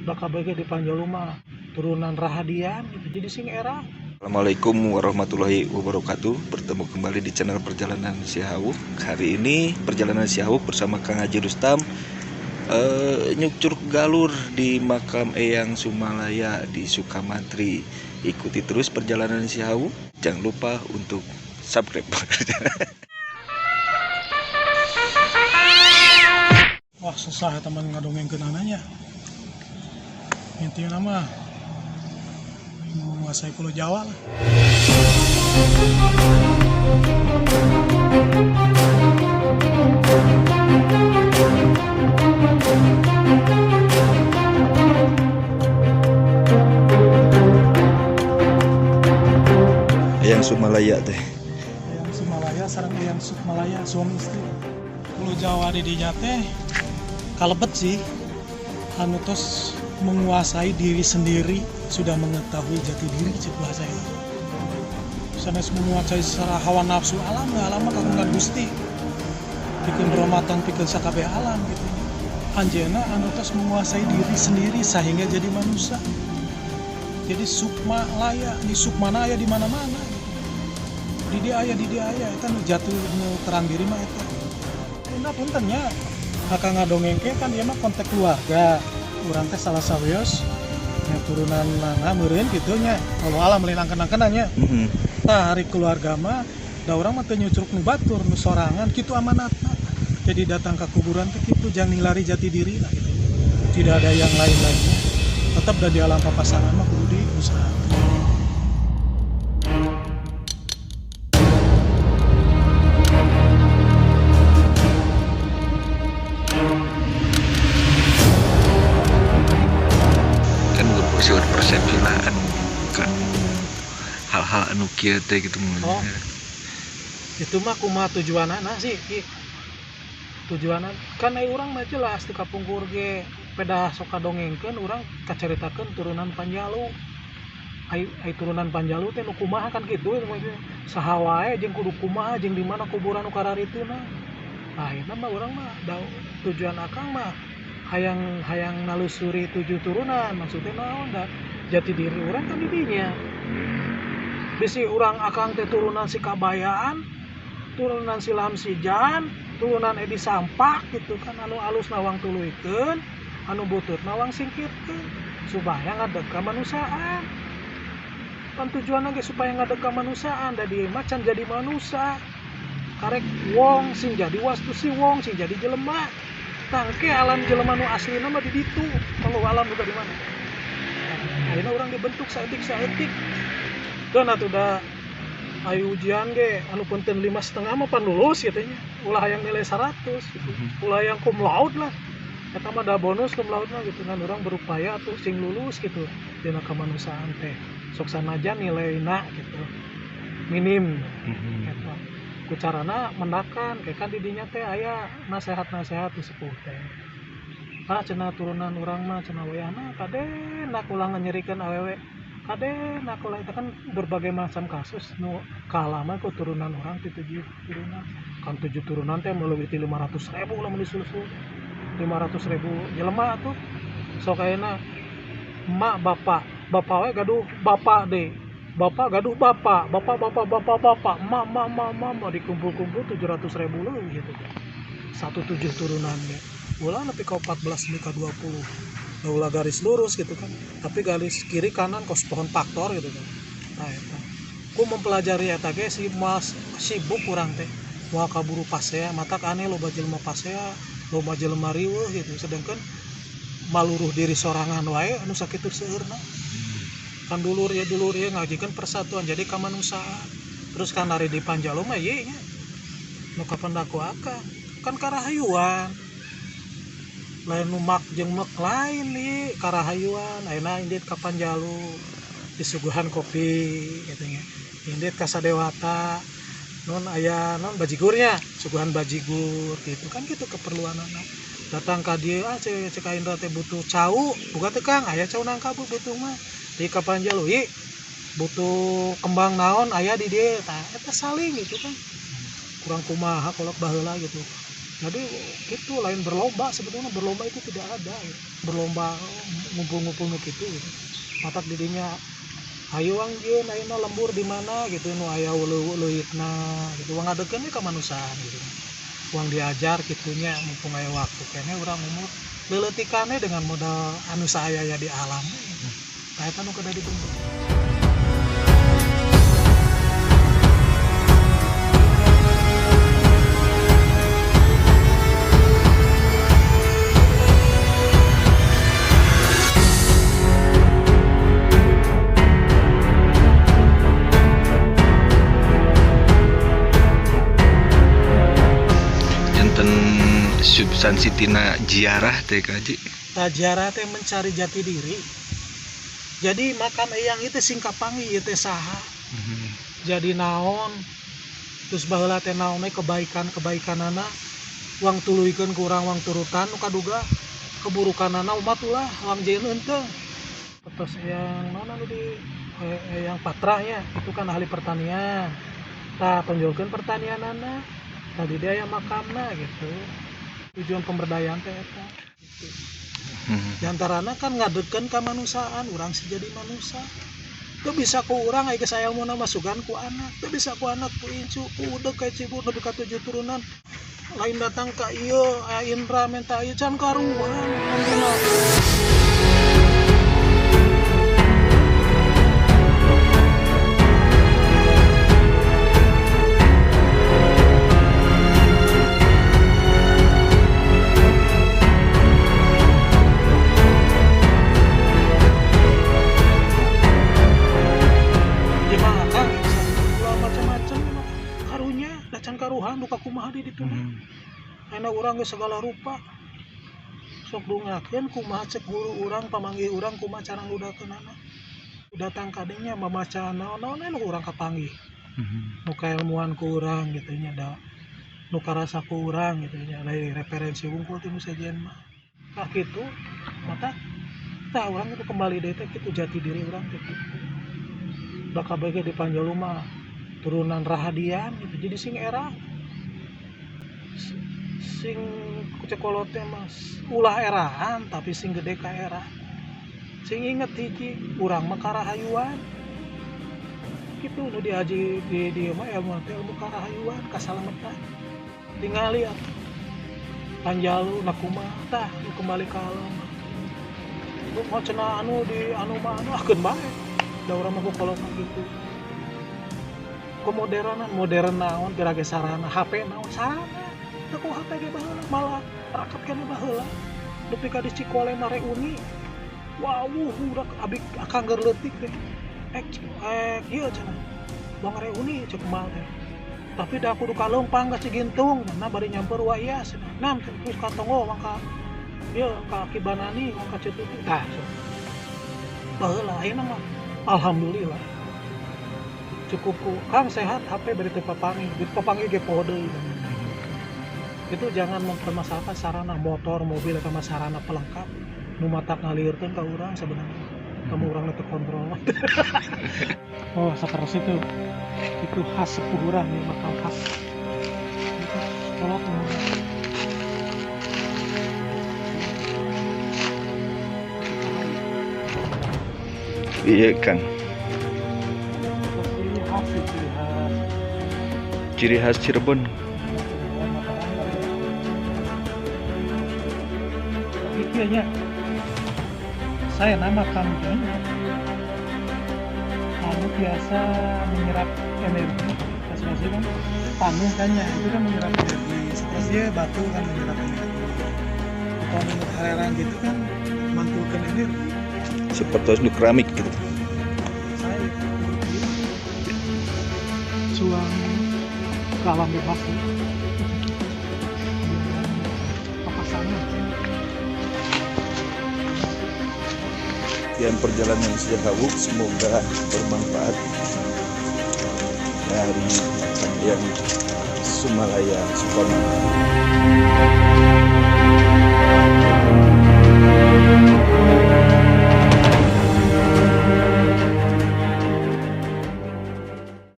Bakal bagi di Panjalu mah turunan Rahadian gitu. Jadi sing era. Assalamualaikum warahmatullahi wabarakatuh. Bertemu kembali di channel Perjalanan Si Hawuk. Hari ini Perjalanan Si Hawuk bersama Kang Haji Rustam nyukcruk galur di makam Eyang Sumalaya di Sukamantri. Ikuti terus perjalanan Si Hawuk. Jangan lupa untuk subscribe. Wah, susah ya teman ngadongengkeun ananya. Intinya mah menguasai Pulau Jawa lah. Eyang Sumalaya teh. Eyang Sumalaya sareng Eyang Sukmalaya suami istri. Pulau Jawa di dinya teh kalebet sih anu tos menguasai diri sendiri, sudah mengetahui jati diri cek bahasa itu. Sanes menguasai secara hawa nafsu alam, alam mah kagungan Gusti. Pikeun rahmatan pikeun sakabeh alam gitu. Anjeunna anu tos menguasai diri sendiri sehingga jadi manusia. Jadi sukma laya, di sukmana aya di mana-mana gitu. Di dia aya, di dia aya, eta nu jatuh nu terang diri mah eta. Nah, punten nya, akang ngadongeng kan ieu mah konteks keluarga. Urang teh salah sawios nya turunan nana meureun kitu nya. Kalau alam lain angken-angkenan nya. Tah hari keluarga mah da urang mah teu nyucruk nu batur nu sorangan kitu amanatna. Jadi datang ke kuburan teh kitu jangan nilari jati diri lah gitu. Tidak ada yang lain-lainnya. Tetap da di alam papasangan mah kudu diusahakan. Kan seueur persepsi lah anu kan hal-hal anu kieu teh gitu. Oh. Itu mah kumaha tujuanana sih, Ki. Tujuanana kan ai urang mah jelas di kapungkur ge pedah sok kadongengkeun urang kacaritakeun turunan Panjalu. Ai, ai turunan Panjalu teh nu kumaha kan kitu maksudnya. Saha wae jeung kudu kumaha jeung di mana kuburan nu kararituna. Nah, ayeuna mah urang mah da tujuan akang mah hayang hayang nalusuri tujuh turunan, maksudnya naon da jati diri urang kan di dinya. Bisi urang akang teh turunan si Kabayaan, turunan si Lamsijan, turunan Edi Sampak gitu kan, anu alus nawang tuluykeun, anu butut nawang singkirkeun supaya ngadeg kamanusiaan. Kan tujuanna ge supaya ngadeg kamanusiaan, da dieu mah can jadi manusia. Karek wong sing jadi wastu si wong sing jadi jelema. Tangke alam jelema nu aslina mah di ditu, kalau alam juga di mana. Nah, ayeuna urang dibentuk saeutik-saeutik. Keun atuh da ayo ujian ge anu punten 5,5 mah pan lulus gitu nya. Ulah hayang nilai 100 gitu. Ulah hayang cum laude lah. Eta mah da bonus cum laude mah gitu kan, urang berupaya tuh sing lulus gitu dina kemanusiaan teh. Sok sanajan nilaina gitu minim gitu. Ku carana mendakan kayak kan di dinya teh aya nasehat-nasehat di sepuh teh. Ah cenah turunan urang mah cenah wayahna kade nak ulah nyerikeun awewe. Kade nak ulah itu kan berbagai macam kasus nu kaalaman ku turunan urang ti 7 turunan. Kan 7 turunan teh melebihi ti 500.000 lamun disusul. 500.000 jelema tuh. Sok ayeuna emak bapak, bapak we gaduh bapak deui. Bapak gaduh bapak, bapak bapak bapak bapak, emak emak emak emak, emak dikumpul-kumpul 700.000 leuwih gitu. Satu tujuh turunan ge. Ulah nepi ka 14 nepi ka 20. Nah, ulah garis lurus gitu kan. Tapi garis kiri kanan kos pohon faktor gitu kan. Nah eta. Ku mempelajari eta ge si mas sibuk urang teh. Moal kaburu pasea, matak aneh loba jelema pasea, loba jelema riweuh gitu. Sedangkan maluruh diri sorangan wae anu sakitu seueurna. Kan dulur ya dulur ya ngajikeun persatuan jadi kamanusiaan. Terus kan ari di Panjalu mah ieu nya. Nu kapendak ku akang kan karahayuan. Lain nu mak jeung mek lain ieu karahayuan. Ayeuna indit ka Panjalu disuguhan kopi gitu nya. Indit ka Sadewata non aya non bajigurnya, suguhan bajigur gitu kan, gitu keperluanana. Datang ka dieu ah cek cek Indra teh butuh cau, buka teh Kang, aya cau nangka bu butuh mah. Di ka Panjalu ieu butuh kembang naon aya di dieu. Tah eta saling gitu kan. Kurang kumaha kolot baheula gitu. Jadi itu lain berlomba, sebetulnya berlomba itu tidak ada gitu. Berlomba ngumpul-ngumpul nu kitu gitu. Matak didinya ayo wang jieun ayeuna lembur di mana gitu nu aya leuitna gitu. Wang ngadekeun we kamanusiaan gitu. Wang diajar kitunya mumpung aya waktu keneh urang umur leuleutikannya dengan modal anu saaya di alam. Tah eta nu kedah dibentuk. Janten substansi tina ziarah teh Kang Haji. Tah ziarah teh mencari jati diri. Jadi makam eyang itu sing kapanggih ieu teh saha. Jadi naon terus baheula teh naon we kebaikan-kebaikanana wang tuluykeun ku urang wang turutan nu kaduga keburukanana umat ulah wang jieun henteu. Terus yang naon anu di eyang Patra nya itu kan ahli pertanian. Tah tonjolkeun pertanianana. Tadi dia yang makamna gitu. Tujuan pemberdayaan teh eta gitu. Di antarana kan ngadekeun kamanusiaan, urang sih jadi manusia. Teu bisa ku urang aya geus aya ilmuna masukan ku anak, teu bisa ku anak ku incu, ku udeg ka cibur nepi ka 7 turunan. Lain datang ka ieu aya Indra minta ieu can karuan. Karuhan duka kumaha di ditu mah. Ayeuna urang geus segala rupa. Sok dungakeun kumaha cek guru urang pamanggih urang kumaha cara ngudakeunana. Datang kadinya mamaca naon-naon nu urang kapanggih. Nu kailmuan ku urang gitu nya da nu karasa ku urang gitu nya lain referensi wungkul ti nu sejen mah. Tah kitu mata tah urang itu kembali deui teh kitu jati diri urang teh kitu. Da kabeh ge di Panjalu mah turunan Rahadian gitu. Jadi sing era sing cekolot teh mah ulah eraan tapi sing gede ka era. Sing inget hiji urang mah karahayuan. Kitu nu diaji di dieu mah ilmu teh ilmu karahayuan kasalametan. Tingali atuh. Panjalu na kumaha tah nu kembali ka alam. Nu mau cenah anu di anu mah anu akeun bae. Da urang mah kolot gitu. Kemodernan, modern naon geura ge sarana, HP naon sarana. Teu ku HP ge baheula malah raket keneh baheula. Dupi ka di Cikole mah reuni. Wawuh budak abi akang geur leutik teh. Ieu cenah. Bang reuni cek mal teh. Tapi da kudu ka leumpang ka Cigintung, nah bari nyamper wa iya cenah. Nam terus ka tonggo wang ka ieu ka Kibanani wang ka Cituti. Tah. Baheula ayeuna mah alhamdulillah. Cukup ku Kang sehat HP bari teu papanggih, teu papanggih ge poho deui. Itu jangan mempermasalahkan sarana motor, mobil atau sarana pelengkap nu matak ngaliurkeun ka urang sebenarnya. Kamu urang teu kontrol. Oh, sakeras itu. Itu khas sepuh urang ya, makam khas. Itu kolot. Iya, Kang. Ciri khas Cirebon. Iya, saya nama kambing. Anu biasa menyerap energi, kasih kan? Panuh kan ya, itu kan menyerap energi. Sepertinya batu kan menyerap energi. Atau menurut heran gitu kan mantulkan energi. Seperti itu keramik gitu. Saya cuang ke alam bebas. Papasangan. Sekian perjalanan Sihawuk, semoga bermanfaat dari yang Sumalaya Sukamana.